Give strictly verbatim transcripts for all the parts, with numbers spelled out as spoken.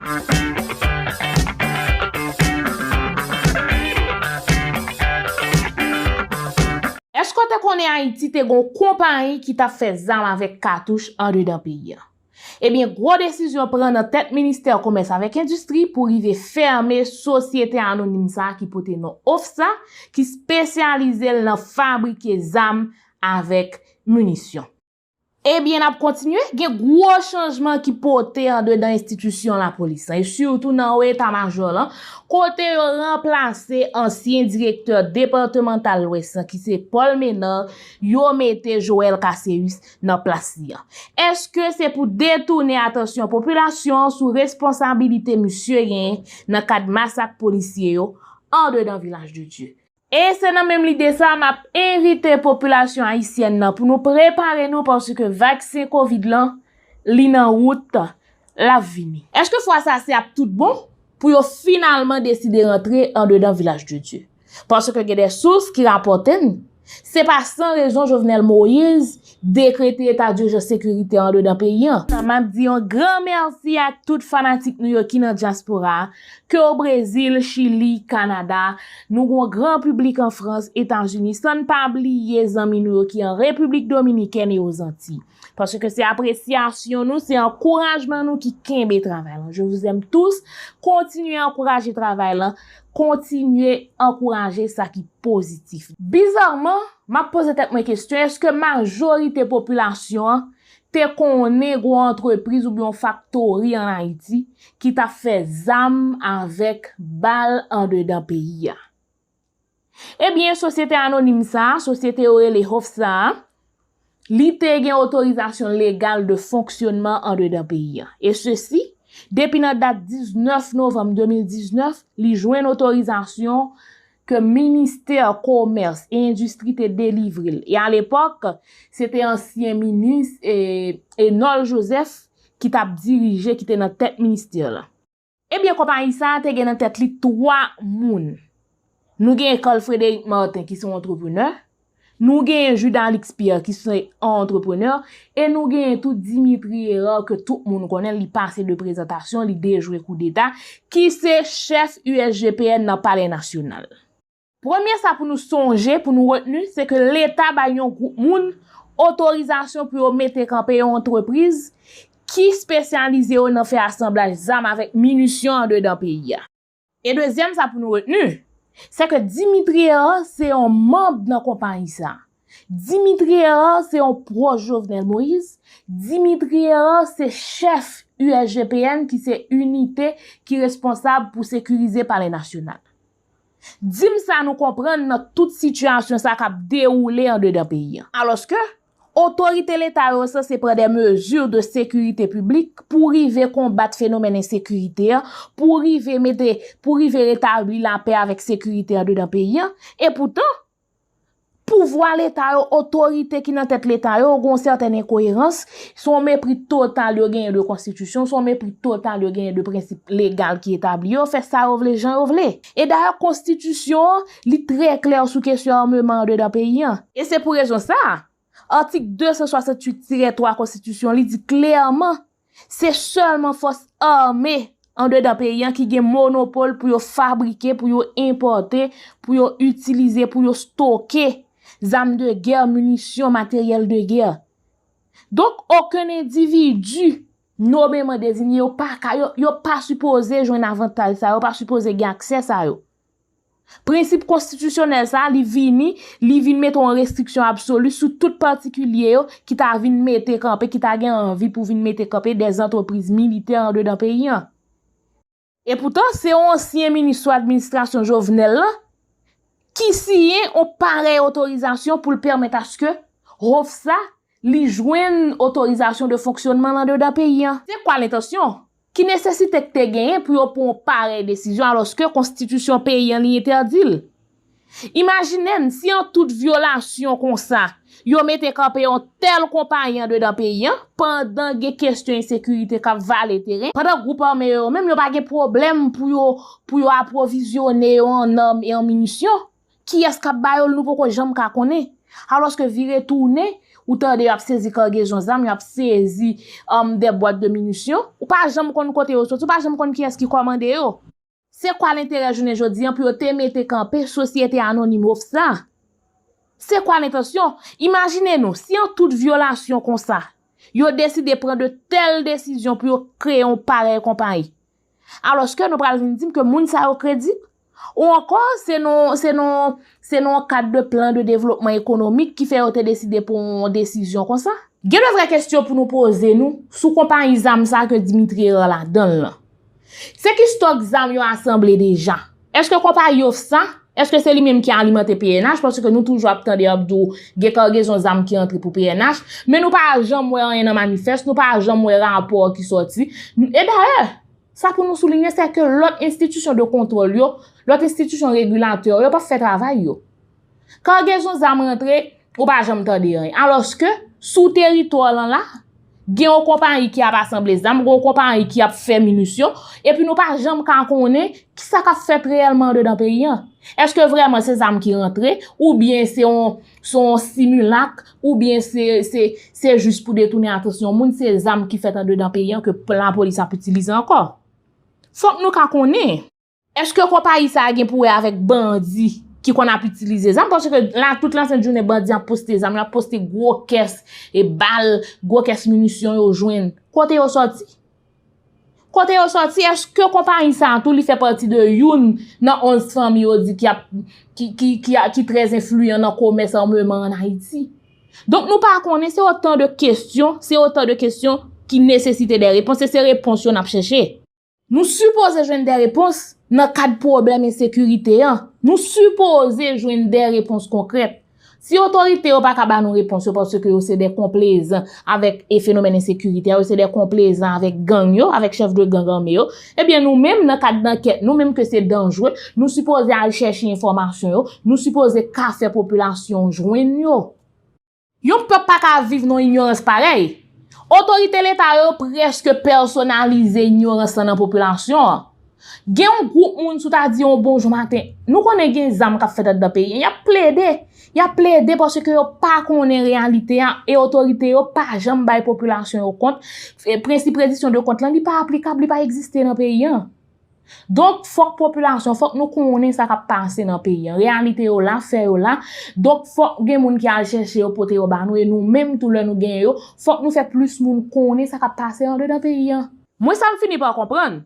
Èske w te konnen Ayiti te gen yon konpayi ki t ap fè zam avèk katouch andedan peyi a? Ebyen, gwo desizyon pran nan tèt Ministè Komès avèk Endistri pou rive fèmen sosyete anonim sa a ki pote non OFSA, ki espesyalize l nan fabrike zam avèk minisyon. Ebyen, n ap kontinye, gen gwo chanjman ki pote andedan enstitisyon lapolis lan, e sitou nan wo eta majò lan, kote yo ranplase ansyen direktè depatmantal Lwès lan, ki se Paul Menard, yo mete Joël Casséus nan plas li an. Èske se pou detounen atansyon popilasyon an sou responsabilite misye genyen nan kad masak polisye yo andedan Vilaj de Dye? E se nan menm lide sa, m ap envite popilasyon ayisyèn nan pou nou prepare nou, paske vaksen kovid lan, li nan wout, l ap vini. Èske fwa sa se ap tout bon pou yo finalman deside rantre andedan Vilaj de Dye? Paske gen de sous ki rapòte n, se pa san rezon Jovenel Moïse dekrete eta dijans sekirite andedan peyi an. M ap di yon gran mèsi ak tout fanatik nou yo ki nan dyaspora a, ke w Brezil, Chili, Kanada, nou gen yon gran piblik an Frans, Etazini, san n pa bliye zanmi nou yo ki an Repiblik Dominikèn e Ozantiy. Paske se apresyasyon nou, se ankourajman nou ki kenbe travay lan. Je vous aime tous. Kontinye ankouraje travay lan. Kontinye ankouraje sa ki pozitif. Bizarman, m ap poze tèt mwen kesyon, èske majorite popilasyon an te konnen gwo antrepriz oubyen yon faktori ann Ayiti ki t ap fè zam avèk bal andedan peyi a? Ebyen, sosyete anonim sa a, sosyete yo rele OFSA a, li te gen otorizasyon legal de fonksyonman andedan peyi a. E sesi, depi nan dat diznèf novanm de mil diznèf, li jwenn otorizasyon ke Ministè Komès e Endistri te delivre l. E alepòk, se te ansyen minis, e, Enol Joseph ki t ap dirije, ki te nan tèt ministè lan. Ebyen, konpayi sa a te gen nan tèt li twa moun. Nou gen Carl Frederic Martin ki se yon antreprenè, nou gen Jude Alix Pierre ki se yon antreprenè, e nou gen tou Dimitri Hérard ke tout moun konnen, li pase de prezantasyon, li dejwe koudeta, ki se chèf U S G P N nan Palè Nasyonal. Premye sa pou nou sonje, pou nou retni, se ke Leta bay yon gwoup moun otorizasyon pou yo mete kanpe yon antrepriz ki espesyalize yo nan fè asanblaj zam avèk minisyon andedan peyi a. E dezyèm sa pou nou retni, se ke Dimitri Hérard se yon manm nan konpayi sa. Dimitri Hérard se yon pwòch Jovenel Moïse. Dimitri Hérard se chèf U S G P N ki se inite ki responsab pou sekirize Palè Nasyonal. Di m sa nou konprann nan tout sitiyasyon sa k ap dewoule andedan peyi an. Alòske, otorite Leta yo sanse pran de mezi de sekirite piblik pou rive konbat fenomèn ensekirite an, pou rive mete, pou rive retabli lapè avèk sekirite andedan peyi an. Epoutan, pouvwa Leta yo, otorite ki nan tèt Leta yo, gen yon sètèn enkoyerans, se yon mepri total yo genyen de konstitisyon, se yon mepri total yo genyen de prensip legal ki etabli yo, fè sa yo vle, jan yo vle. E dayè, konstitisyon an, li trè klè sou kesyon ameman andedan peyi an. E se pou rezon sa, atik de san swasanntuit tirè twa konstitisyon, li di klèman, se sèlman fòs ame andedan peyi an ki gen monopòl pou yo fabrike, pou yo enpòte, pou yo itilize, pou yo stoke zam de gè, minisyon, materyèl de gè. Donk, okenn endividi nomeman deziye, yo pa ka, yo, yo pa sipoze jwenn avantaj sa yo, pa sipoze gen aksè sa yo. Prensip konstitisyonèl sa a, li vini, li vin mete yon restriksyon absoli sou tout patikilye yo ki ta vin mete kanpe, ki ta gen anvi pou vin mete kanpe de antrepriz militè andedan peyi an. Epoutan, se yon ansyen minis sou administrasyon Jovenel lan ki siyen yon parèy otorizasyon pou l pèmèt aske OFSA li jwenn otorizasyon de fonksyonman l andedan peyi an. Se kwa lentansyon? Ki nesesite k te genyen pou yo pran yon parèy desizyon alòske konstitisyon peyi an li entèdi l? Imajine n si an tout vyolasyon konsa, yo mete kanpe yon tèl konpayi andedan peyi an, pandan gen kesyon ensekirite k ap vale teren, pandan gwoup ame yo, yo menm yo pa gen pwoblèm pou yo, pou yo apwovizyone yo an zam e an minisyon. Kiyès k ap ba yo l, nou poko janm ka konnen. Alòske vire tounen, Ou tande y ap sezi kagezon zam, y ap sezi um, de bwat de minisyon. Ou pa janm konn kote yo soti, ou pa janm konn kiyès ki kòmande yo. Se kwa lenterè jounen jodi an pou yo te mete kanpe sosyete anonim Hofsa? Se kwa lentansyon? Imajine nou, si an tout vyolasyon konsa, yo deside pran de tèl desizyon pou yo kreye yon parèy konpayi. Alòske nou pral vin di m ke moun sa yo kredib? Ou ankò, se nan se nan se nan yon kad de plan de devlopman ekonomik ki fè yo te deside pran yon desizyon konsa? Gen de vrè kesyon pou nou poze nou sou konpayi zam sa ke Dimitri Hérard ladan l lan. Se ki stòk zam yo asanble deja? Èske konpayi Hofsa, èske se li menm ki alimante P N H? Paske nou toujou ap tande y ap di w gen kagezon zam ki antre pou P N H, men nou pa janm wè anyen nan manifès, nou pa janm wè rapò ki sòti. E dayè, sa pou nou soulinye, se ke lòt enstitisyon de kontwòl yo, lòt enstitisyon regilatè yo p ap fè travay yo. Kagezon zam rantre, ou pa janm tande anyen. Alòske, sou teritwa lan la, gen yon konpayi ki ap asanble zam, gen yon konpayi ki ap fè minisyon, epi nou pa janm ka konnen kisa k ap fèt reyèlman andedan peyi an. Èske vrèman se zam ki rantre, oubyen se yon, se yon similak, oubyen se, se, se jis pou detounen atansyon moun, se zam ki fèt andedan peyi an ke lapolis ap itilize ankò? Fòk nou ka konnen. Èske konpayi sa a gen pou wè avèk bandi ki konn ap itilize zam? Paske la, tout lasent jounen, bandi ap poste zam, y ap poste gwo kès e bal, gwo kès minisyon yo jwenn. Kote yo sòti? Kote yo sòti? Èske konpayi sa a tou, li fè pati de youn nan onz fanmi yo di ki ap, ki, ki, ki, a- ki trè enfliyan nan komès ameman ann Ayiti? Donk, nou pa konnen, se otan de kesyon, se otan de kesyon ki nesesite de repons, e se repons yo n ap chèche. Nou sipoze jwenn de repons nan kad pwoblèm ensekirite an. Nou sipoze jwenn de repons konkrèt. Si otorite yo pa ka ba nou repons yo paske yo se de konplezan avèk e fenomèn ensekirite a, yo se de konplezan avèk gang yo, avèk chèf de gang ame yo, ebyen nou menm nan kad dankèt nou menm ke se danjre, nou sipoze al chèche enfòmasyon yo, nou sipoze ka fè popilasyon jwenn yo. Yon pèp pa ka viv nan inyorans parèy. Otorite leta yo prèske pèsonalize inyorans lan nan popilasyon an. Gen yon gwoup moun, si w ta di yon bonjou maten, nou konnen gen zam k ap fèt anndan peyi an, y ap plede. Y ap plede paske yo pa konnen reyalite a, e otorite yo pa janm bay popilasyon yo kont. E prensip redisyon de kont lan, li pa aplikab, li pa egziste nan peyi an. Donk, fòk popilasyon, fòk nou konnen sa k ap pase nan peyi an. Reyalite yo la, fè yo la. Donk, fòk gen moun ki al chèche yo, pote yo ba nou, e nou menm tou, lè nou genyen yo, fòk nou fè plis moun konnen sa k ap pase andedan peyi an. Mwen, sa m fini pa konprann,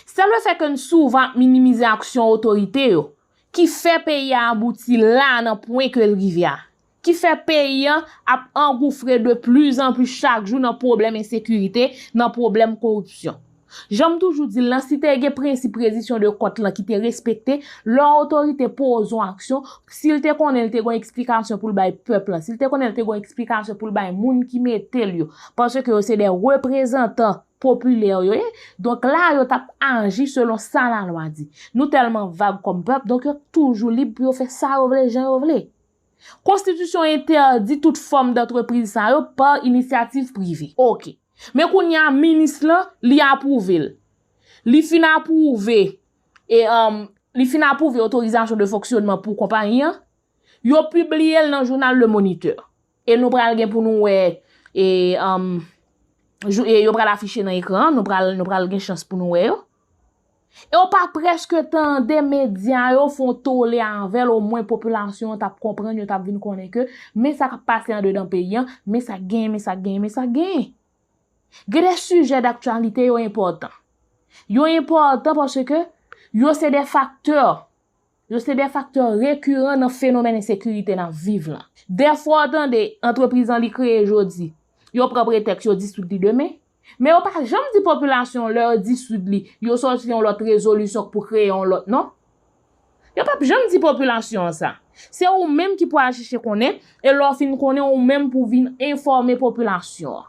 se lefètke n souvan ap minimize aksyon otorite yo, ki fè peyi a abouti la nan pwen ke l rive a, ki fè peyi an ap angoufre de pli zan pli chak jou nan pwoblèm ensekirite, nan pwoblèm koripsyon. Jan m toujou di l lan, si te gen prensip redisyon de kont lan ki te respekte, lè yon otorite poze yon aksyon, si l te konnen l te gen yon eksplikasyon pou l bay pèp lan, si l te konnen l te gen yon eksplikasyon pou l bay moun ki mete l yo, paske yo se de reprezantan popilè yo ye, donk la yo t ap aji selon sa lalwa di. Nou tèlman vag kòm pèp, donk yo toujou lib pou yo fè sa yo vle, jan yo vle. Konstitisyon entèdi tout fòm dantrepriz sa yo pa inisyativ prive. Oke. Men kounye a, minis lan, li apwouve l. Li fin apwouve, e, um, li fin apwouve otorizasyon de fonksyonman pou konpayi an. Yo pibliye l nan jounal Le Moniteur. E nou pral gen pou nou wè, e, um, jou- e yo pral afiche nan ekran an, nou pral, nou pral gen chans pou nou wè yo. E w pa prèske tande medya yo fè yon tole avè l, omwen popilasyon an t ap konprann, yo t ap vin konnen ke men sa k ap pase andedan peyi an, men sa k genyen, men sa k genyen, men sa k genyen. Gen de sijè daktyalite yo enpòtan. Yo enpòtan paske yo se de faktè, yo se de faktè rekiran nan fenomèn ensekirite n ap viv lan. Dèfwa w tande antrepriz lan li kreye jodi, yo pran pretèks yo disoud li demen. Men yo pa janm di popilasyon an lè yo disoud li, yo sòti yon lòt rezolisyon pou kreye yon lòt non. Yo p ap janm di popilasyon an sa. Se ou menm ki pou al chèche konnen, e lè w fin konnen, ou menm pou vin enfòme popilasyon an.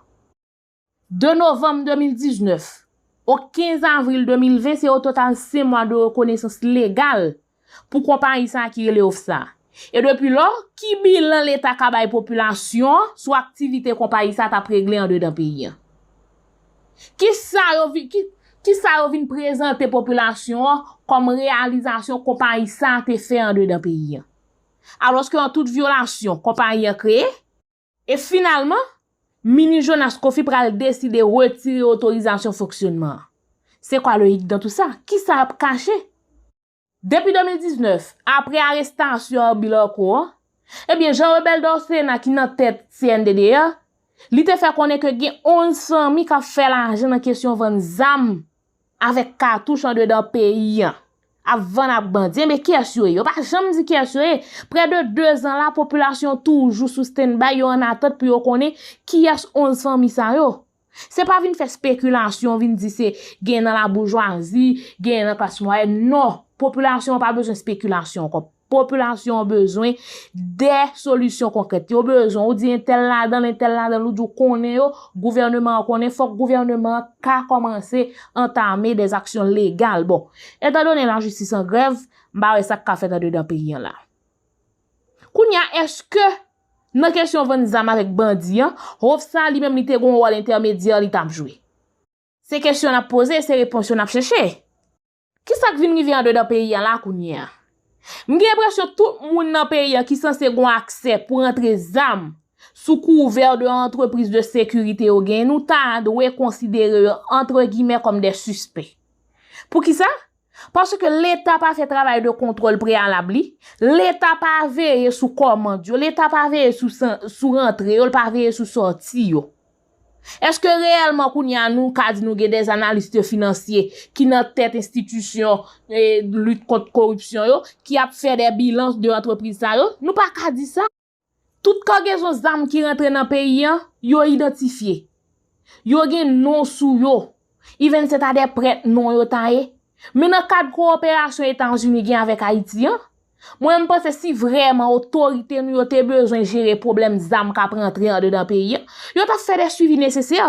De novanm de mil diznèf o kenz avril de mil ven, se o total senk mwa de rekonesans legal pou konpayi sa a ki rele OFSA. E depi lò, ki bilan Leta ka bay popilasyon an sou aktivite konpayi sa a t ap regle andedan peyi an? Kisa yo vi- ki, kisa yo vin prezante popilasyon an kòm reyalizasyon konpayi sa a te fè andedan peyi an? Alòske an tout vyolasyon konpayi an kreye, E finalman, Minis Jonas Coffy pral deside retire otorizasyon fonksyonman an. C'est quoi le hic dans tout ça? Kisa y ap kache? Depi de mil diznèf, apre arestasyon Herby Larco an, ebyen, Jean Rebel Dorcéna ki nan tèt C N D D A, li te fè konnen ke gen onz fanmi k ap fè lajan nan kesyon vann zam avèk katouch andedan peyi an, ap vann ak bandi. Ebyen, kiyès yo ye? Yo pa janm di kiyès yo ye. Prè de de zan la, popilasyon toujou sou standby, yo an atant pou yo konnen kiyès onz fanmi sa yo. Se pa vin fè spekilasyon, vin di se gen nan laboujwazi, gen nan klas mwayèn. Non, popilasyon an pa bezwen spekilasyon ankò. Popilasyon an bezwen de solisyon konkrèt. Yo bezwen, ou di entèl ladan l, entèl ladan l, ou di w konnen yo, gouvèneman an konnen, fòk gouvèneman an ka kòmanse antame de aksyon legal. Bon, etandone lajistis an grèv, m pa wè sa k ka fèt andedan peyi an la. Kounye a, èske nan kesyon vann zam avèk bandi an, Hovsa li menm li te gen yon wòl entèmedyè li t ap jwe? Se kesyon n ap poze, se repons yo n ap chèche. Kisa k vin rive andedan peyi a la kounye a? M gen enpresyon tout moun nan peyi a ki sanse gen aksè pou rantre zam sou kouvè de antrepriz de sekirite yo genyen, nou ta dwe konsidere yo, antre gimè, kòm de sispè. Poukisa? Paske Leta pa fè travay de kontwòl preyalab li, Leta pa veye sou kòmand yo, Leta pa veye sou, san- sou rantre yo, l pa veye sou sòti yo. Èske reyèlman kounye a nou ka di nou gen de analis finansye ki nan tèt enstitisyon, e, lit kont koripsyon yo, ki ap fè de bilan de antrepriz sa yo? Nou pa ka di sa. Tout kagezon zam ki rantre nan peyi an, yo idantifye. Yo gen non sou yo. Even se ta de prèt non yo ta ye. Men nan kad kowoperasyon Etazini gen avèk Ayiti an, mwen, m panse si vrèman otorite nou yo te bezwen jere pwoblèm zam k ap rantre andedan peyi an, yo t ap fè de swivi nesesè.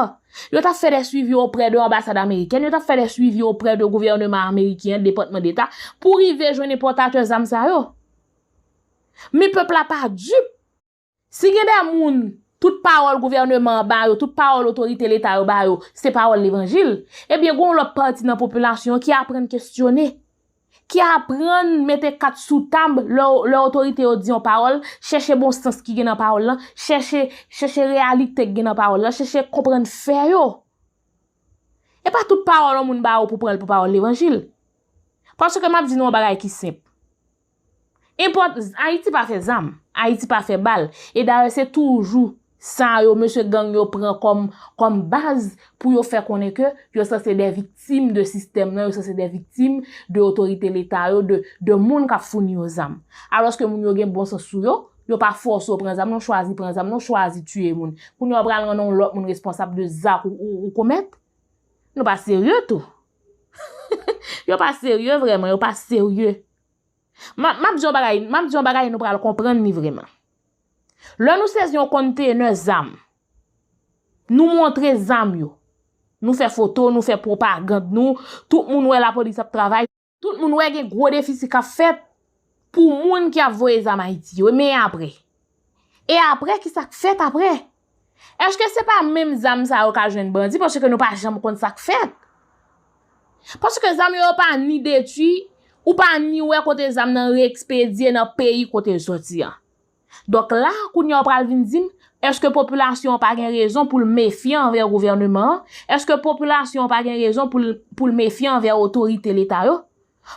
Yo t ap fè de swivi oprè de anbasad amerikèn, yo t ap fè de swivi oprè de gouvèneman ameriken an, Depatman Deta, pou rive jwenn enpòtatè zam sa yo. Men pèp la pa dip. Si gen de moun, tout pawòl gouvèneman an ba yo, tout pawòl otorite Leta yo ba yo, se pawòl levanjil, ebyen, gen yon lòt pati nan popilasyon an ki aprann kesyone, ki aprann mete kat sou tab lè, lè otorite yo di yon pawòl, chèche bon sans ki gen nan pawòl lan, chèche, chèche reyalite ki gen nan pawòl lan, chèche konprann fè yo. E pa tout pawòl yon moun ba ou pou pran l pou pawòl levanjil. Paske m ap di nou yon bagay ki senp. Enpòt, Ayiti pa fè zam, Ayiti pa fè bal. E dayè, se toujou sa yo, mesye gang yo pran kòm, kòm baz pou yo fè konnen ke yo sanse de viktim de sistèm nan, yo sanse de viktim de otorite Leta yo, de, de moun k ap founi yo zam. Alòske moun yo gen bon sans sou yo, yo pa fòse yo pran zam, non, chwazi pran zam, non, chwazi tiye moun. Kounye a, w pral rann yon lòt moun responsab de zak ou, ou, ou komèt? Nou pa serye tou. Yo pa serye vrèman, yo pa serye. M ap, m ap di yon bagay, m ap di yon bagay nou pral konprann li vrèman. Lè nou sezi yon kontenè zam, nou montre zam yo, nou fè foto, nou fè pwopagann nou, tout moun wè lapolis ap travay, tout moun wè gen gwo defisi k ap fèt pou moun ki ap voye zam Ayiti yo. Men apre? E apre, kisa k fèt apre? Èske se pa menm zam sa yo k al jwenn bandi? Paske nou pa janm konn sa k fèt. Paske zam yo, yo pa ni detwi, ou pa ni wè kote zam nan reekspedye nan peyi kote l soti an. Donk la, kounye a w pral vin di m, èske popilasyon an pa gen rezon pou l mefye anvè gouvèneman an? Èske popilasyon an pa gen rezon pou l, pou l mefye anvè otorite Leta yo?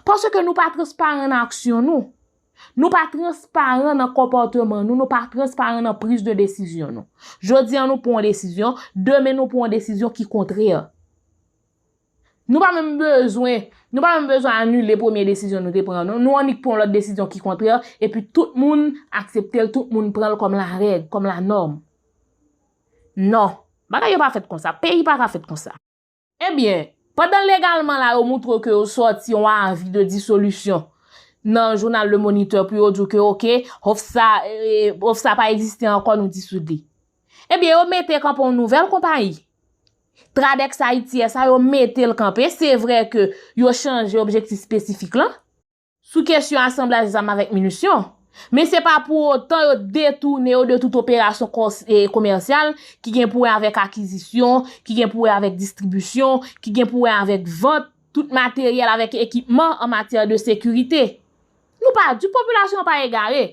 Paske nou pa transparan nan aksyon nou. Nou pa transparan nan konpòteman nou, nou pa transparan nan priz de desizyon nou. Jodi a nou pran yon desizyon, demen nou pran yon desizyon ki kontrè. Nou pa menm bezwen, nou pa menm bezwen anile premye desizyon nou te pran, non. Nou annik pran yon lòt desizyon ki kontrè, epi tout moun aksepte l, tout moun pran l kòm larèg, kòm lanòm. Non, bagay yo pa fèt konsa, peyi pa ka fèt konsa. Ebyen, pandan legalman la yo moutre w ke yo sòti yon avi de disolisyon nan jounal Le Moniteur pou yo di w ke, oke, Hovsa, eh, Hovsa pa egziste ankò, nou disoud li. Ebyen, yo mete kanpe yon nouvèl konpayi. Tradex Haiti S A, yo mete l kanpe. Se vre ke yo chanje objektif espesifik lan sou kesyon asanblaj zam avèk minisyon. Men se pa pou otan yo detounen yo de tout operasyon kòs-, eh, komèsyal ki gen pou wè avèk akizisyon, ki gen pou wè avèk distribisyon, ki gen pou wè avèk vant tout materyèl avèk ekipman an matyè de sekirite. Nou pa di popilasyon an pa egare.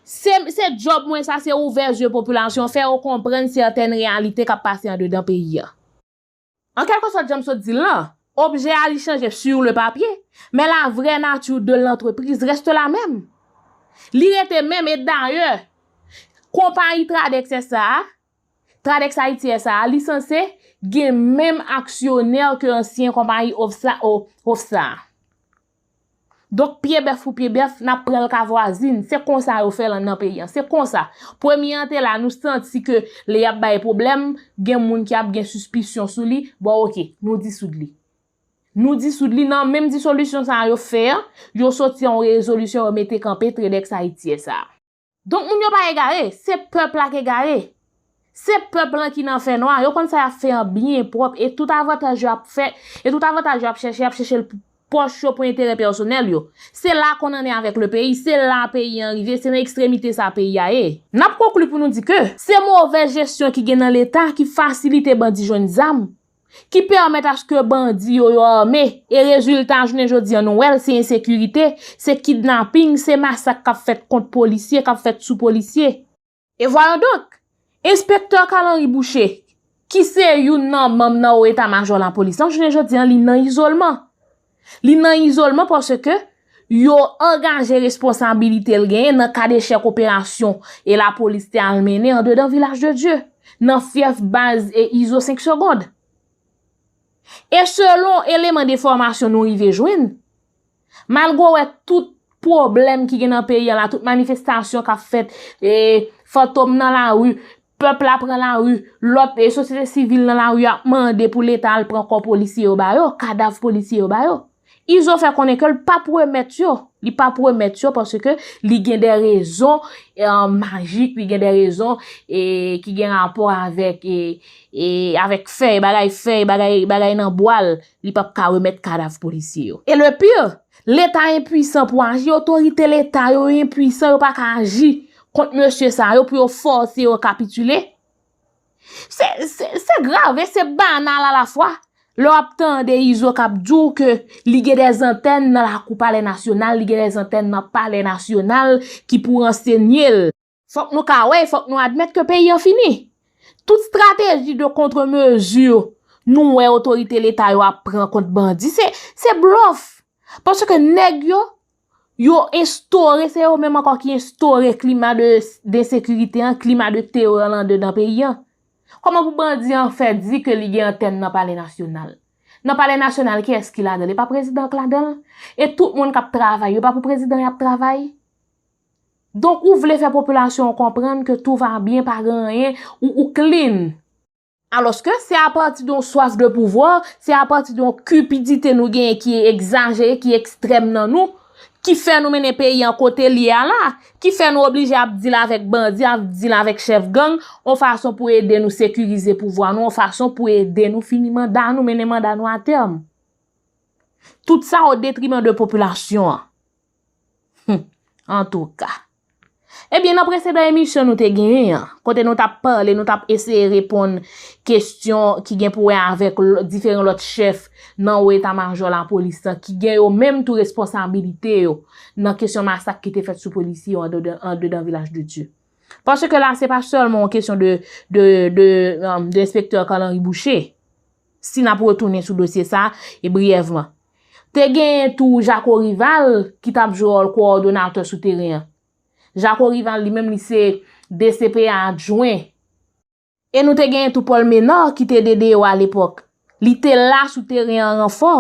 Se, se djòb mwen sa, se ouvè zye popilasyon, fè yo konprann sètèn reyalite k ap pase andedan peyi a. An kèlkesòt, jan m sot di l lan, objè a li chanje sur le papier, men la vraie nature de l'entreprise reste la même. Li rete menm, e dayè, konpayi Tradex S A a, Tradex Haiti S A a, li sanse gen menm aksyonè ke ansyen konpayi Ofsa, o, Ofsa a. Donk, pye bèf pou pye bèf, n ap pran l ka vwazin. Se konsa yo fè l nan peyi an. Se konsa. Premye an te la, nou santi ke li ap bay pwoblèm, gen moun ki ap gen sispisyon sou li. Bon, oke, nou disoud li. Nou disoud li nan menm disolisyon sa a yo fè an, yo soti yon rezolisyon yo mete kanpe Tradex Haiti S A a. Donk, moun yo pa egare, se pèp la k egare. Se pèp lan ki nan fènwa, yo konn sa y ap fè an byen pwòp, e tout avantaj yo ap fè, e tout avantaj yo ap chèche, y ap chèche l pou pòch yo, pou enterè pèsonèl yo. Se la qu'on en est avec le pays, se la peyi an rive, se nan ekstremite sa peyi a ye. N ap konkli pou nou di ke se movèz jesyon ki gen nan Leta ki fasilite bandi jwenn zam, ki pèmèt aske bandi yo, yo ame, e rezilta jounen jodi an nou wè l, se ensekirite, se kidnaping, se masak k ap fèt kont polisye, k ap fèt sou polisye. Et voyons donc, enspektè Carl Henry Boucher, ki se youn nan manm nan wo eta majò lapolis lan, jounen jodi an, li nan izolman. Li nan izolman paske yo angaje responsabilite l genyen nan ka dechèk operasyon e lapolis te al mennen andedan Vilaj de Dye, nan fyèf baz e Izo senk Segond. E selon eleman de enfòmasyon nou rive jwenn, malgre w wè tout pwoblèm ki gen nan peyi an la, tout manifestasyon k ap fèt, e, fantom nan lari, pèp la pran lari, lòt, e, sosyete sivil nan lari ap mande pou Leta al pran kò polisye yo ba yo, kadav polisye yo ba yo. Izo fè konnen ke l p ap remèt yo. Li p ap remèt yo paske li gen de rezon, e, majik, li gen de rezon, e, ki gen rapò avèk, e, e, avèk fèy, bagay fèy, bagay, bagay nan bwa l. Li p ap ka remèt kadav polisye yo. E le pire, Leta enpwisan pou aji, otorite Leta yo enpwisan, yo pa ka aji kont mesye sa yo pou yo fòse yo kapitile. Se, se, se grav e se banal alafwa. Lè w ap tande Izo k ap di w ke li gen de zantèn nan lakou Palè Nasyonal, li gen de zantèn nan Palè Nasyonal ki pou ransenye l. Fòk nou ka wè, fòk nou admèt ke peyi an fini. Tout strateji de contre-mesure nou wè otorite Leta yo ap pran kont bandi, se, se blòf. Paske nèg yo, yo enstore, se yo menm ankò ki enstore klima de, de ensekirite an, klima de terè lan andedan peyi an. Kòman pou bandi an fè di ke li gen antèn nan Palè Nasyonal? Nan Palè Nasyonal, kiyès ki ladan l? E pa prezidan k ladan l? E tout moun k ap travay, yo pa pou prezidan y ap travay? Donk, ou vle fè popilasyon an konprann ke tout va bien, pa gen anyen, ou, ou clean. Alòske se apati de yon swaf de pouvwa, se apati de yon kipidite nou genyen ki egzajere, ki ekstrèm nan nou, ki fè nou mennen peyi an kote l ye a la, ki fè nou oblije ap deal avèk bandi, ap deal avèk chèf gang, yon fason pou ede nou sekirize pouvwa nou, yon fason pou ede nou fini manda nou, mennen manda nou a tèm. Tout sa o detriman de popilasyon an. Hum, antouka. Ebyen, nan presedan emisyon nou te genyen an, kote nou t ap pale, nou t ap eseye reponn kesyon ki gen pou wè avèk l-, diferan lòt chèf nan wo eta majò lapolis lan, ki gen yo menm tou responsabilite yo nan kesyon masak ki te fèt sou polisye yo andedan, andedan Vilaj de Dye. Paske la, se pa sèlman yon kesyon de, de, de, um, de enspektè Carl Henry Boucher. Si n ap retounen sou dosye sa, e briyèvman. Te genyen tou Jaco Rival ki t ap jwe wòl kowòdonatè sou teren an. Jaco Rival li menm li se D C P A adjwen. E nou te genyen tou Paul Ménard ki te D D O alepòk. Li te la sou teren an ranfò,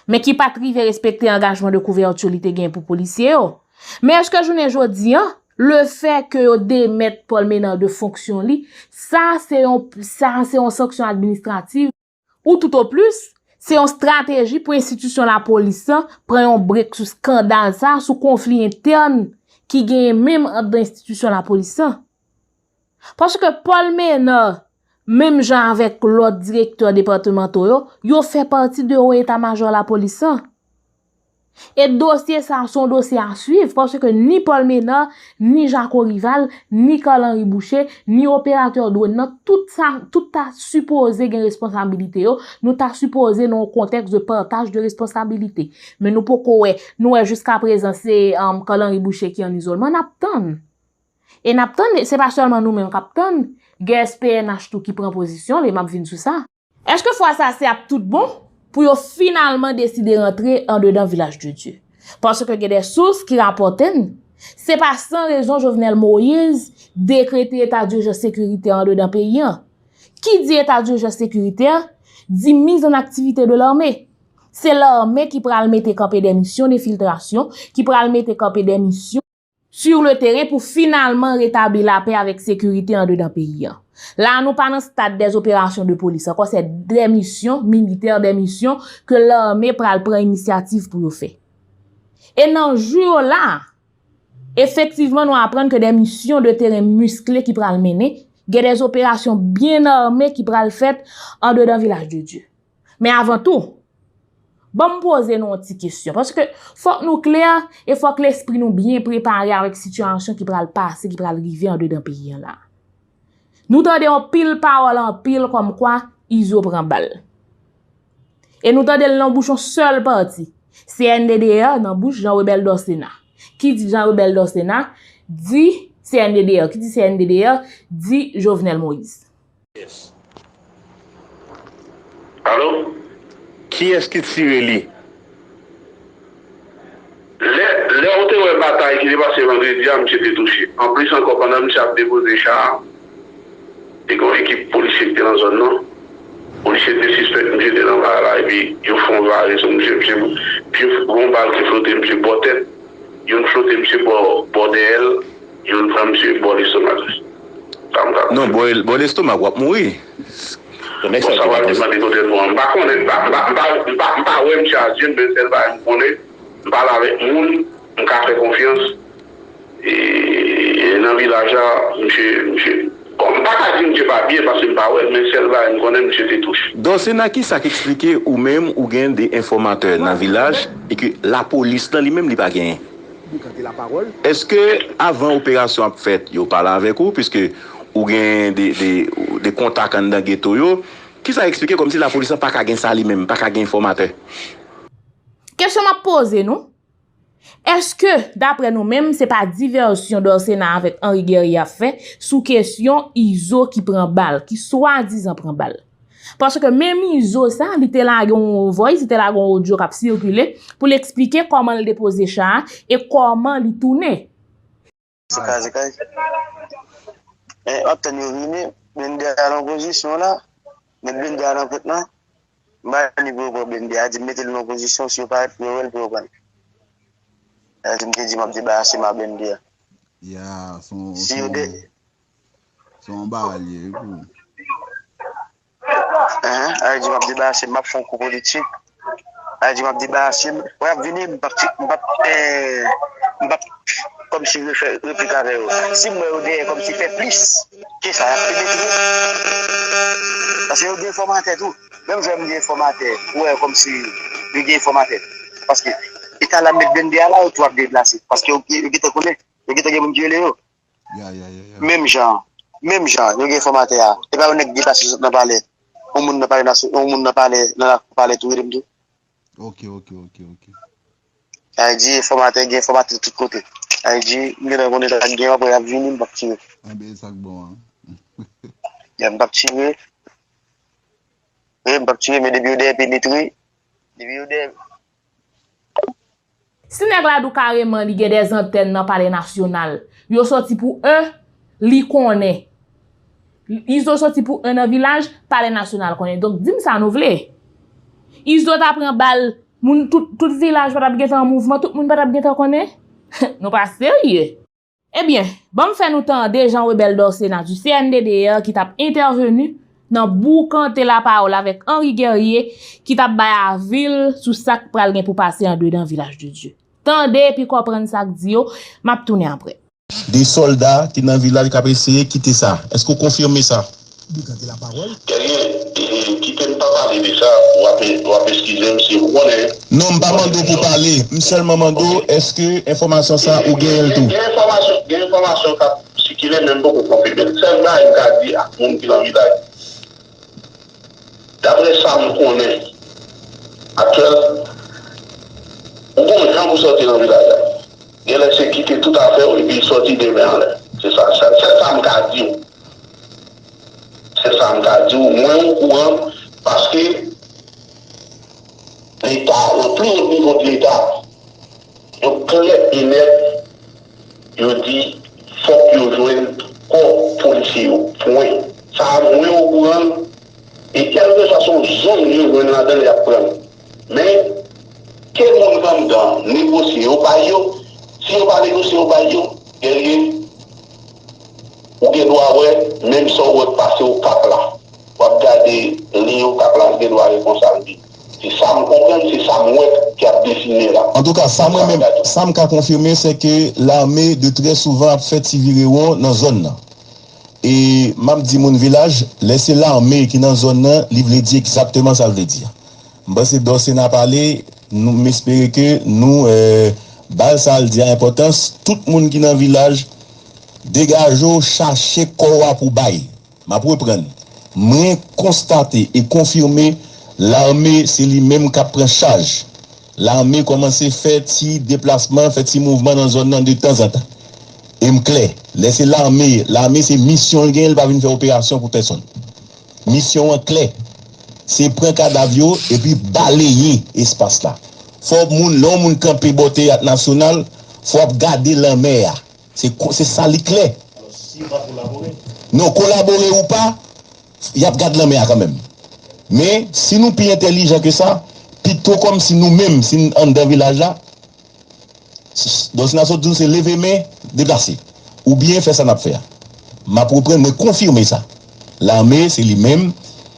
men ki pa t rive respekte angajman de kouvèti li te gen pou polisye yo. Men èske jounen jodi an, lefè ke yo demèt Paul Ménard de fonksyon li, sa se yon, sa se yon sanksyon administrativ, ou toutoplis, se yon estrateji pou enstitisyon lapolis lan pran yon brek sou eskandal sa, sou konfli entèn ki genyen menm anndan enstitisyon lapolis lan? Paske Paul Ménard, menm jan avèk lòt direktè depatmanto yo, yo fè pati de wo eta majò lapolis lan. E dosye sa a se yon dosye a swiv, paske ni Paul Ménard, ni Jaco Rival, ni Carl Henry Boucher, ni operatè dwòn nan, tout sa, tout ta sipoze gen responsabilite yo, nou ta sipoze nan yon kontèks de partaj de responsabilite. Men nou poko wè, nou wè jiskaprezan se, um, Carl Henry Boucher ki an izolman, n ap tann. E n ap tann, se pa sèlman nou menm k ap tann, gen S P N H tou ki pran pozisyon li, m ap vin sou sa. Èske fwa sa se ap tout bon pou yo finalman deside rantre andedan Vilaj de Dye? Paske gen de sous ki rapòte n, se pa san rezon Jovenel Moïse dekrete eta dijans sekiritè andedan peyi an. Ki di eta dijans sekiritè, di mise en activité de l'armée. Se lame ki pral mete kanpe de misyon de filtrasyon, ki pral mete kanpe de misyon sur le terrain pou finalman retabli lapè avèk sekirite andedan peyi an. La, nou pa nan stad des opérations de police ankò, se de misyon militè, de misyon ke lame pral pran inisyativ pou yo fè. E nan jou yo la, efektivman, nou aprann ke de misyon de teren miskle ki pral mennen, gen de operasyon byen ame ki pral fèt andedan Vilaj de Dye. Men avan tou, ban m poze nou yon ti kesyon. Paske fòk nou klè e fòk lespri nou byen prepare avèk sitiyasyon ki pral pase, ki pral rive andedan peyi an la. Nou tande yon pil pawòl anpil kòmkwa Izo pran bal. E nou tande l nan bouch yon sèl pati. C N D D A nan bouch Jean Rebel Dorcena. Ki di Jean Rebel Dorcena, di C N D D A. Ki di C N D D A, di Jovenel Moïse. Yes. Alo? Kiyès ki tire li? Lè, lè w te wè batay ki te pase vandredi a, misye te touche. Anplis ankò, pandan misye ap depoze cha a, te gen yon ekip polisye ki te nan zòn nan. Polisye te sispèk misye te nan bagay la, epi yo fè yon vare sou misye. Misye, misye gen yon bal ki flote misye bò tèt, youn flote misye bò, bò dèyè l, youn pran misye bò lestomak li. Sa m ka konnen. Non, bò, bò lestomak, w ap mouri. Bon, sa pral depann de kote l pran. M pa konnen, m pa, m pa, m pa, m pa, m pa wè misye a zye m, men sèl bagay m konnen, m pale avèk moun, m ka fè konfyans. E, e nan vilaj la, misye, misye, bon, m pa ka di misye pa byen paske m pa wè l, men sèl bagay m konnen, misye te touche. Dorcena, kisa k eksplike ou menm ou gen de enfòmatè nan vilaj e ke lapolis lan li menm li pa genyen? Èske avan operasyon ap fèt, yo pale avèk ou, piske ou gen de, de, de kontak anndan geto yo? Kisa eksplike kòmsi lapolis lan pa ka gen sa li menm, pa ka gen enfòmatè? Kesyon m ap poze nou, èske, daprè nou menm, se pa divèsyon Dorcena avèk Henri Guerrier ap fè sou kesyon Izo ki pran bal, ki swadizan pran bal? Paske menm Izo sa, li te lage yon voice, li te lage yon odyo k ap sikile pou l eksplike kòman l depoze cha a e kòman li tounen. Se kay, se kay. E, w ap tann yo vini, blende a nan pozisyon la. Met blende a nan pòt la. M ba ni pou yo pran blende a. Di m mete l nan pozisyon, si yo parèt pou yo wè l, pou yo pran l. Sa di m te di m ap debarase m a blende a. Ya, se yon, se yon, se yon bagay li ye, wi, pou. Hein, a di m ap debarase m, m ap fè yon kou politik. A di m ap debarase m. Wè, y ap vini, m p ap, m p ap, eh, m p ap kòmsi refè replik avè yo. Si m wè yo dèyè kòmsi fè plis ke sa, y ap pede tou. Paske yo gen enfòmatè tou. Menm jan m gen enfòmatè, ou wè kòmsi yo gen enfòmatè. Paske eta l ap met blende a la, yo tou ap deplase. Paske yo, yo gentan konnen, yo gentan gen moun ki rele yo. Ya, ya, ya, ya. Menm jan, menm jan, yo gen enfòmatè a. E pa yon nèg ki deplase sot nan palè. Yon moun nan palè nasyon, yon moun nan palè, nan lakou palè tou rele m tou. Ok, ok, ok, ok. Sa vle di enfòmatè, gen enfòmatè tout kote. Sa vle di, m gentan konnen sa k gen, apre y ap vini, m p ap tire. Enben, e sa k bon an. Ya, m p ap tire. Wi, m p ap tire, men depi yo dèyè penetre, depi yo dèyè. Si nèg la di w kareman li gen de antèn nan Palè Nasyonal, yo sòti pou en, li konnen. Izo sòti pou en nan vilaj, Palè Nasyonal konnen. Donk, di m sa nou vle. Izo ta pran bal, moun tout, tout vilaj pa t ap gentan an mouvman, tout moun pa t ap gentan konnen? Nou pa serye. Ebyen, ban m fè nou tande Jean Rebel Dorcena du C N D D R ki t ap entèveni nan boukante lapawòl avèk Henri Guerrier ki t ap bay avi l sou sa k pral gen pou pase andedan Vilaj de Dye. Tande epi konprann sa k di yo, m ap tounen apre. De sòlda ki nan vilaj k ap eseye kite sa. Èske w konfime sa? Boukante lapawòl. Guerrier, eh, kite m pa pale de sa, w ap, w ap eskize m si ou konnen. Non, m pa mande w pou w pale. M sèlman mande w, èske enfòmasyon sa ou genyen l tou? Gen enfòmasyon, gen enfòmasyon k ap sikile, men m poko konfime l. Sèl bagay m ka di ak moun ki nan vilaj, daprè sa m konnen, aktyèl, ou gon jan pou sòti nan vilaj la. Genlè se kite tout afè w epi sòti demen anlè. Se sa, sèl, sèl sa m ka di w. Sèl sa m ka di w, mwen okouran, paske Leta, nan pi wo nivo de Leta, yo klè e nèt, yo di fòk yo jwenn kò polisye yo. Pwen. Sa a, mwen okouran l. E kèlkeswa se yon zòn yo jwenn ladan l, y ap pran l. Men, ke moun anndan negosye, yo bay yo. Si yo pa negosye, yo bay yo, dèyè, ou gen dwa wè, menm sa w wè k pase Okap la. W ap gade liy Okap la, ou gen dwa wè konsa l ye. Se sa m konprann, se sa m wè k ap define la. Antouka, sa mwen menm, sa m ka konfime, se ke lame de trè souvan ap fè ti virewon nan zòn nan. E m ap di moun Vilaj, lè se lame ki nan zòn nan, li vle di egzakteman sa l vle di a. M panse Dorcena pale, nou, m espere ke nou, eh, bay sa l di a enpòtans. Tout moun ki nan Vilaj, degaje w, chache kò w a pou bay. M ap reprann. Mwen konstate e konfime, lame se li menm k ap pran chaj. Lame kòmanse fè ti deplasman, fè ti mouvman nan zòn nan de tanzantan. E m klè, lè se lame, lame se misyon l genyen, l pa vin fè operasyon pou pèsonn. Misyon an klè. Se pran kadav yo epi baleye espas la. Fò moun, lè yon moun kanpe bò Teyat Nasyonal, fò w ap gade lanmè a. Se ko-, se sa li klè. Non, kolabore ou pa, y ap gad lanmè a kanmenm. Men, si nou pi entèlijan ke sa, pito kòmsi nou menm, si n anndan vilaj la, s-, s-, Dorcena sot di w se leve men, deplase. Oubyen fè sa n ap fè a. M ap reprann, mwen konfime sa. Lame, se li menm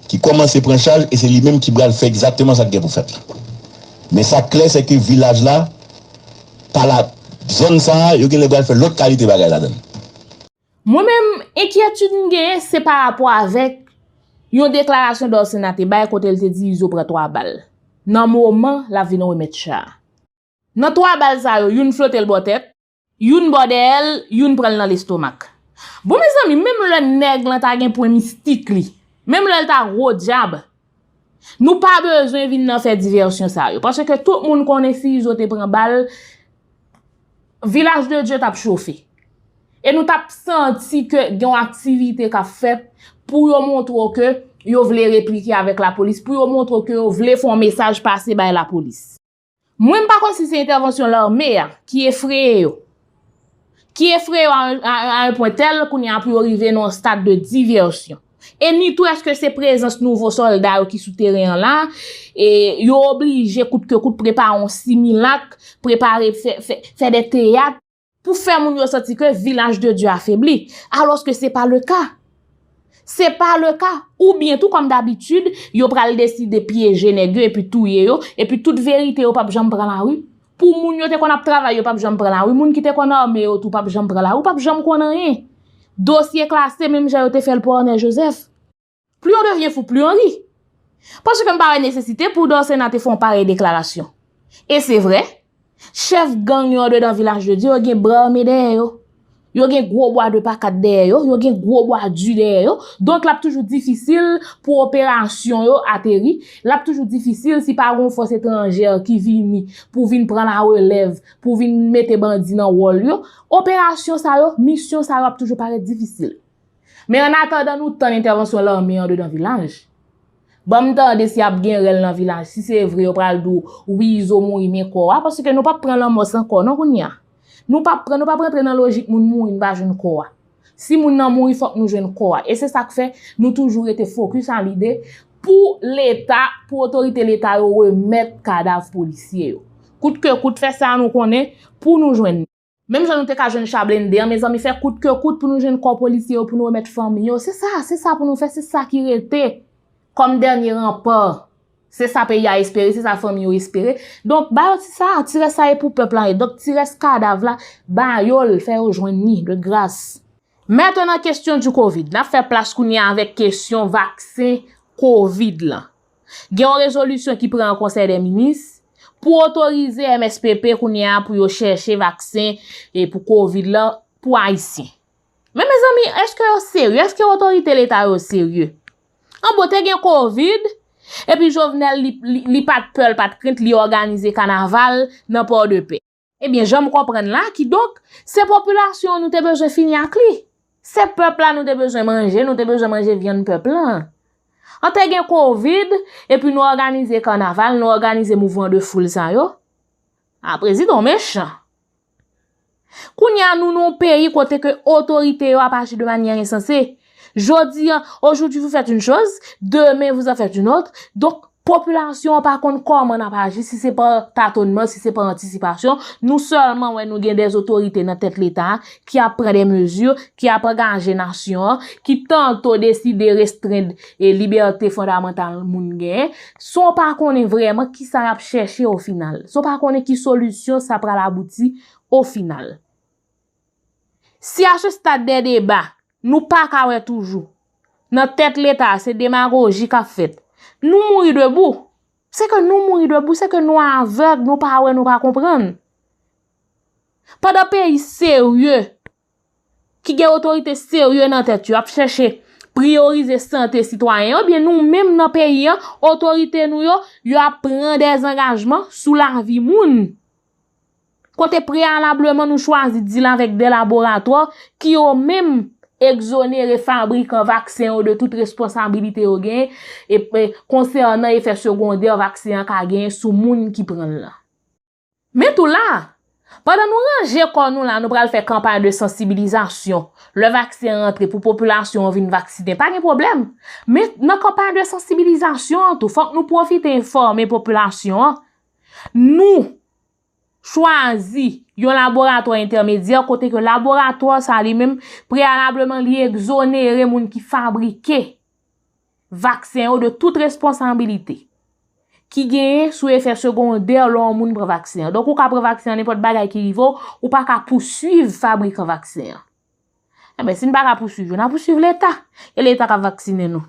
ki kòmanse pran chaj e se li menm ki pral fè egzakteman sa k gen pou fèt la. Men sa k klè, se ke vilaj la, pa la, zòn sa a, yo genlè pral fè lòt kalite bagay ladan l. Mwen menm, enkyetid m genyen, se pa rapò avèk yon deklarasyon Dorcena te bay kote l te di Izo pran twa bal. Nan moman l ap vin remèt cha a. Nan twa bal sa yo, youn flote l bò tèt, youn bò dèyè l, youn pran l nan lestomak. Bon, mezanmi, menm lè nèg lan ta gen pwen mistik li, menm lè l ta gwo dyab, nou pa bezwen vin nan fè divèsyon sa yo. Paske tout moun konnen si Izo te pran bal, Vilaj de Dye t ap chofe. E nou t ap santi ke gen yon aktivite k ap fèt pou yo montre w ke yo vle replike avèk lapolis, pou yo montre w ke yo vle fè yon mesaj pase bay lapolis. Mwen, m pa konn si se entèvansyon lame a ki efreye yo. Ki efreye yo a, a, a yon pwen tèl, kounye a pou yo rive nan yon stad de divèsyon. E ni tou èske se prezans nouvo sòlda yo ki sou teren an la, e yo oblije kout ke kout prepare yon similak, prepare fè, fè, fè de teyat, pou fè moun yo santi ke Vilaj de Dye afebli, alòske se pa le ka. Se pa le ka. Oubyen tou, kòm dabitid, yo pral deside pyeje nèg yo epi touye yo, epi tout verite yo p ap janm pran lari. Pou moun yo te konn ap travay, yo p ap janm pran lari. Moun ki te konn ame yo tou p ap janm pran lari, ou p ap janm konn anyen. Dosye klase, menm jan yo te fè l pou Arnel Joseph. Plus on devient fou, plus on rit. Paske m pa wè nesesite pou Dorcena te fè yon parèy deklarasyon. E se vre, chèf gang yo andedan Vilaj de Dye yo gen bra ame dèyè yo. Yo gen gwo bwa de pakat dèyè yo, yo gen gwo bwa di dèyè yo. Donk, l ap toujou difisil pou operasyon yo ateri. L ap toujou difisil si pa gen yon fòs etranjè ki vini pou vin pran larelèv, pou vin mete bandi nan wòl yo. Operasyon sa yo, misyon sa yo ap toujou parèt difisil. Men annatandan nou tann entèvansyon lame andedan Vilaj, ban m tande si ap gen rèl nan Vilaj, si se vre yo pral di w, wi, Izo mouri, men kò a, paske nou p ap pran lanmò san kò non kounye a. Nou p ap pran, nou p ap rantre nan lojik moun mouri, n pa jwenn kò a. Si moun nan mouri, fòk nou jwenn kò a. E se sa k fè nou toujou rete fokis a lide pou Leta, pou otorite Leta yo remèt kadav polisye yo. Kout ke kout, fè sa nou konnen pou nou jwenn. Menm jan nou te ka jwenn cha blende an, mezanmi, fè kout ke kout pou nou jwenn kò polisye yo, pou nou remèt fanmi yo. Se sa, se sa pou nou fè, se sa ki rete kòm dènye ranpa. Se sa peyi a espere, se sa fanmi yo espere. Donk, ba yo ti sa, ti rès sa e pou pèp la ye. Donk, ti rès kadav la, ba yo l, fè yo jwenn li, de gras. Maintenant, question du covid. N ap fè plas kounye a avèk kesyon vaksen covid lan. Gen yon rezolisyon ki pran an Konsèy dè Minis pou otorize M S P P kounye a pou yo chèche vaksen e pou covid lan pou Ayisyen. Men mezanmi, èske yo serye? Èske otorite Leta yo serye? Anbo te gen covid, epi Jovenel, li, li, li pa t pè, li pa t krent, li òganize kanaval nan Pòdepè. Ebyen, jan m konprann la, kidonk, se popilasyon an nou te bezwen fini ak li. Se pèp la nou te bezwen manje, nou te bezwen manje vyann pèp lan. An te gen kovid, epi nou òganize kanaval, nou òganize mouvman de foul sa yo. A, prezidan w mechan. Kounye a, nou nan yon peyi kote ke otorite yo ap aji de manyè ensanse. Jodi an, aujourd'hui vous faites une chose, demain vous en faites une autre. Donk, popilasyon an pa konn kòman n ap aji, si se pa tatonnman, si se pa antisipasyon. Nou sèlman wè nou gen dè otorite nan tèt Leta a ki ap pran de mezi, ki ap angaje nasyon an, ki tanto deside restrenn e libète fondamantal moun genyen, san w pa konnen vrèman kisa y ap chèche o final, san w pa konnen ki solisyon sa pral abouti o final. Si a se stad dè deba, nou pa ka wè toujou, nan tèt Leta a, se demagoji k ap fèt, nou mouri debou. Se ke nou mouri debou, se ke nou avèg, nou pa wè, nou pa konprann. Pandan peyi serye, ki gen otorite serye nan tèt yo, ap chèche priyorize sante sitwayen yo, ebyen nou menm nan peyi an, otorite nou yo, yo ap pran dèzangajman sou lavi moun. Kote preyalableman nou chwazi deal avèk de laboratwa ki yo menm egzonere fabrikan vaksen yo de tout responsabilite yo genyen e, e konsènan efè segondè vaksen an ka genyen sou moun ki pran l lan. Men tou la, pandan nou ranje kò nou la, nou pral fè kanpay de sansibilizasyon. Lè vaksen an rantre pou popilasyon an vin vaksinen, pa gen pwoblèm. Men nan kanpay de sansibilizasyon an tou, fòk nou pwofite enfòme popilasyon an. Nou chwazi yon laboratwa entèmedyè kote ke laboratwa sa li menm, preyalableman, li egzonere moun ki fabrike vaksen yo de tout responsabilite ki genyen sou efè segondè lè yon moun pran vaksen an. Donk, ou ka pran vaksen an, nenpòt bagay ki rive w, ou pa ka pousuiv fabrikan vaksen an. Enben, si n pa ka pousuiv yo, n a pousuiv Leta. E Leta k ap vaksinen nou.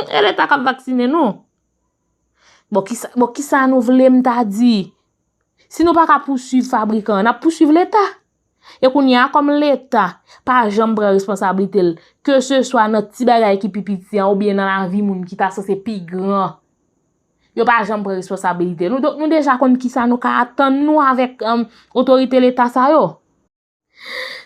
E Leta k ap vaksinen nou. Bon, kisa, bon, kisa nou vle m ta di? Si nou pa ka pousuiv fabrikan an, n ap pousuiv Leta. E kounye a, kòm Leta pa janm pran responsablite l, keseswa nan ti bagay ki pi piti an oubyen nan lavi moun ki ta sanse pi gran, yo pa janm pran responsablite nou. Donk, nou deja konn kisa nou ka atann nou avèk, um, otorite Leta sa yo.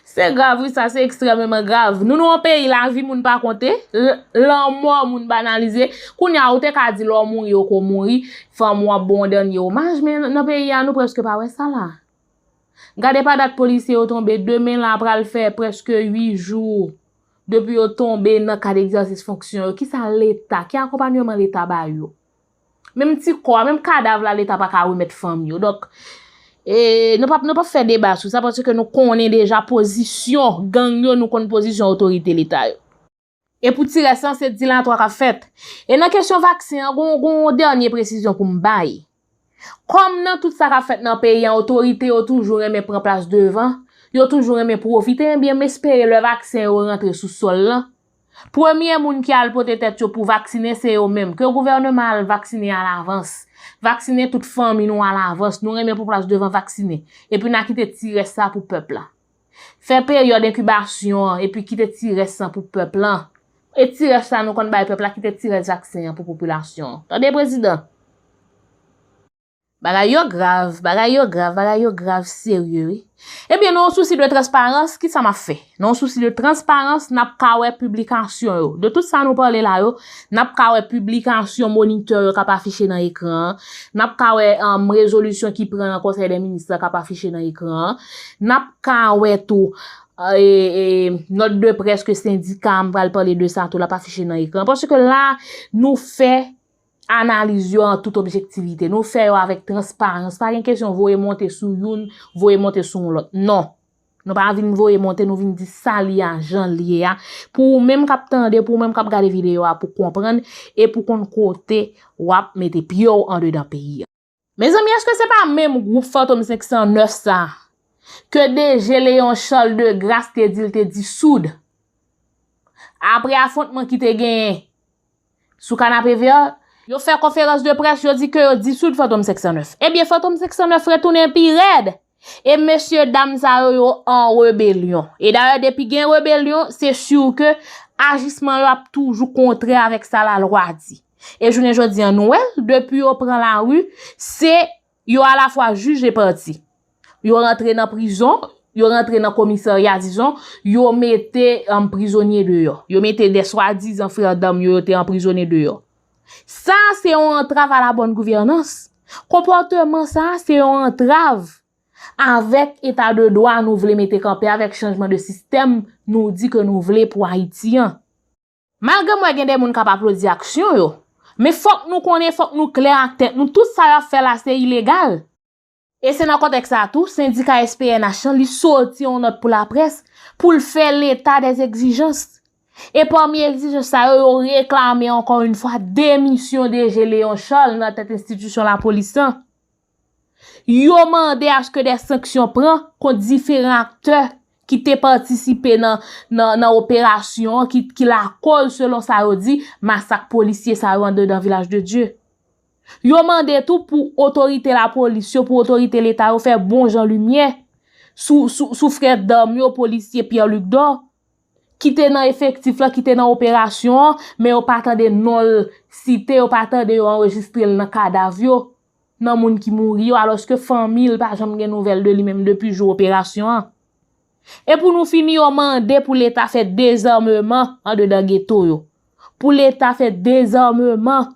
Se grav, wi, sa se ekstrèmeman grav. Nou nan yon peyi lavi moun pa konte, l-, lanmò moun banalize. Kounye a, ou te ka di lè w mouri, ou ko mouri, fanmi w ap ba w yon dènye omaj, men nan peyi a, nou prèske pa wè sa la. Gade pa dat polisye yo tonbe, demen la pral fè prèske uit jou depi yo tonbe nan kad egzèsis fonksyon yo. Kisa Leta, ki akonpayman Leta ba yo? Menm ti kò a, menm kadav la, Leta pa ka remèt fanmi yo. Donk, e, nou p ap, nou p ap fè deba sou sa, paske nou konnen deja pozisyon gang yo, nou konn pozisyon otorite Leta yo. E pou ti rès lan, se dilatwa k ap fèt. E nan kesyon vaksen an, gon, gon dènye presizyon pou m bay. Kòm nan tout sa k ap fèt nan peyi an, otorite yo toujou renmen pran plas devan, yo toujou renmen pwofite, ebyen, m espere lè vaksen yo rantre sou sòl lan, premye moun ki al pote tèt yo pou vaksinen, se yo menm. Ke gouvènman al vaksinen alavans. Vaksinen tout fanmi nou alavans. Nou renmen pran plas devan, vaksinen. Epi n a kite ti rès sa pou pèp la. Fè peryòd enkibasyon an, epi kite ti rès lan pou pèp lan. E ti rès la nou konn bay pèp la, kite ti rès vaksen an pou popilasyon an. Tande, prezidan? Bagay yo grav, bagay yo grav, bagay yo grav serye, wi. Ebyen, nan yon sousi de transparans, kisa m ap fè? Nan yon sousi de transparans, n ap ka wè piblikasyon yo. De tout sa nou pale la yo, n ap ka wè piblikasyon monitè yo k ap afiche nan ekran an. N ap ka wè, um, rezolisyon ki pran nan Konsèy dè Minis la k ap afiche nan ekran an. N ap ka wè tou, e, e, nòt de près ke sendika, m pral pale de sa tou, l ap afiche nan ekran. Paske la, nou fè analiz yo an tout objektivite. Nou fè yo avèk transparans. Pa gen kesyon voye monte sou youn, voye monte sou yon lòt. Non. Nou pa vin voye monte, nou vin di sa li a, jan l ye a. Pou ou menm k ap tande, pou ou menm k ap gade videyo a, pou konprann e pou konn kote w ap mete pye w andedan peyi a. Mezanmi, èske se pa menm gwoup Fantom senk san nèf sa ke D G Léon Charles Degrasse te di l te disoud? Apre afwontman ki te genyen sou Kanapevè, yo fè konferans de près, yo di ke yo disoud Fantom senk san nèf. Ebyen, Fantom senk san nèf retounen pi rèd. E mesye dam sa yo, yo an rebelyon. E dayè, depi gen rebelyon, se si ke ajisman yo ap toujou kontrè avèk sa lalwa di. E jounen jodi an, nou wè l, depi yo pran lari, se yo alafwa jij e pati. Yo rantre nan prizon, yo rantre nan komisarya, dizon, yo mete, um, prizonye deyò. Yo mete de swadizan frè dam yo, yo te anprizone deyò. Sa, se yon antrav a la bòn gouvènans. Konpòteman sa, se yon antrav avèk eta de dwa nou vle mete kanpe, avèk chanjman de sistèm nou di ke nou vle pou Ayiti an. Malgre m wè gen de moun k ap aplodi aksyon yo, men fòk nou konnen, fòk nou klè ak tèt nou, tout sa y ap fè la se ilegal. E se nan kontèks sa a tou, sendika S P N H lan, li soti yon nòt pou laprès pou l fè leta dè egzijans. E pami egzijans sa yo, yo reklame ankò yon fwa demisyon D G Léon Charles nan tèt enstitisyon lapolis lan. Yo mande aske de sanksyon pran kont diferan aktè ki te patisipe nan, nan, nan operasyon an ki, ki lakòz, selon sa yo di, masak polisye sa yo andedan Vilaj de Dye. Yo mande tou pou otorite lapolis yo, pou otorite leta yo fè bon jan limyè sou, sou, sou frè dam yo, polisye Pierre Luc Dor, ki te nan efektif la, ki te nan operasyon an, men yo pa tande non l site, yo pa tande yo anrejistre l nan kadav yo, nan moun ki mouri yo, alòske fanmi l pa janm gen nouvèl de li menm depi jou operasyon an. E pou nou fini, yo mande pou leta fè dezarmeman andedan geto yo. Pou leta fè dezarmeman.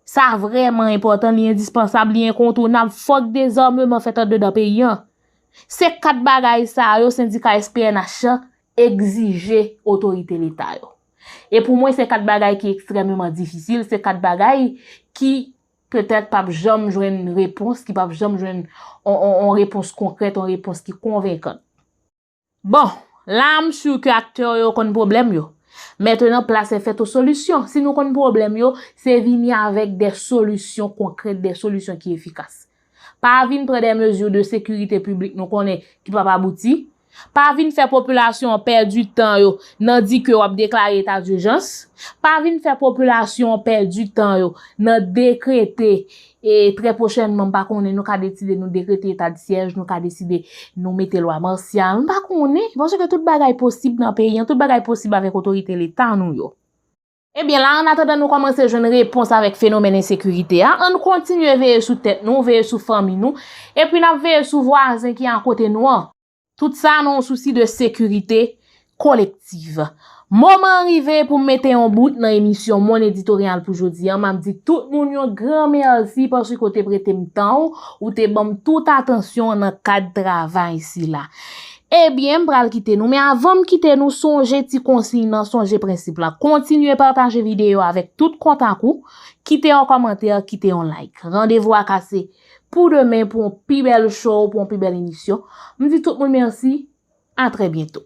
Sa vrèman enpòtan, li endispansab, li enkontounab. Fòk dezarmeman fèt andedan peyi an. Se kat bagay sa yo, sendika S P N H egzije otorite leta yo. E pou mwen, se kat bagay ki ekstrèmeman difisil, se kat bagay ki petèt p ap janm jwenn repons, ki p ap janm jwenn on, on, on repons konkrèt, on repons ki konvenkan. Bon, la, m si ke aktè yo konn pwoblèm yo. Mentenan, plas è fèt o solisyon. Si nou konn pwoblèm yo, se vini avèk de solisyon konkrèt, de solisyon ki efikas. Pa vin pran de mezi de sekirite piblik nou konnen ki p ap abouti. Pa vin fè popilasyon an pèdi tan yo nan di ke w ap deklare eta dijans. Pa vin fè popilasyon an pèdi tan yo nan dekrete, e trè pwochènman, m pa konnen, nou ka deside nou dekrete eta de syèj, nou ka deside nou mete lwa masyal. M pa konnen, paske tout bagay posib nan peyi an, tout bagay posib avèk otorite leta nou yo. Ebyen, la, an atandan nou kòmanse jwenn repons avèk fenomèn ensekirite a, ann kontinye veye sou tèt nou, veye sou fanmi nou, epi n ap veye sou vwazen ki akote nou an. Tout sa nan yon sousi de sekirite kolektiv. Moman an rive pou m mete yon bout nan emisyon Mon Editoryal pou jodi a. M ap di tout moun yon gran mèsi paske w te prete m tan w, ou te ban m tout atansyon w nan kad travay sila. Ebyen, m pral kite nou, men avan m kite nou, sonje ti konsiy nan, sonje prensip la. Kontinye pataje videyo avèk tout kontak ou, kite yon kòmantè, kite yon like. Randevou a kase pou demen, pou yon pi bèl show, pou yon pi bèl emisyon. M di tout moun mèsi, a trè byento.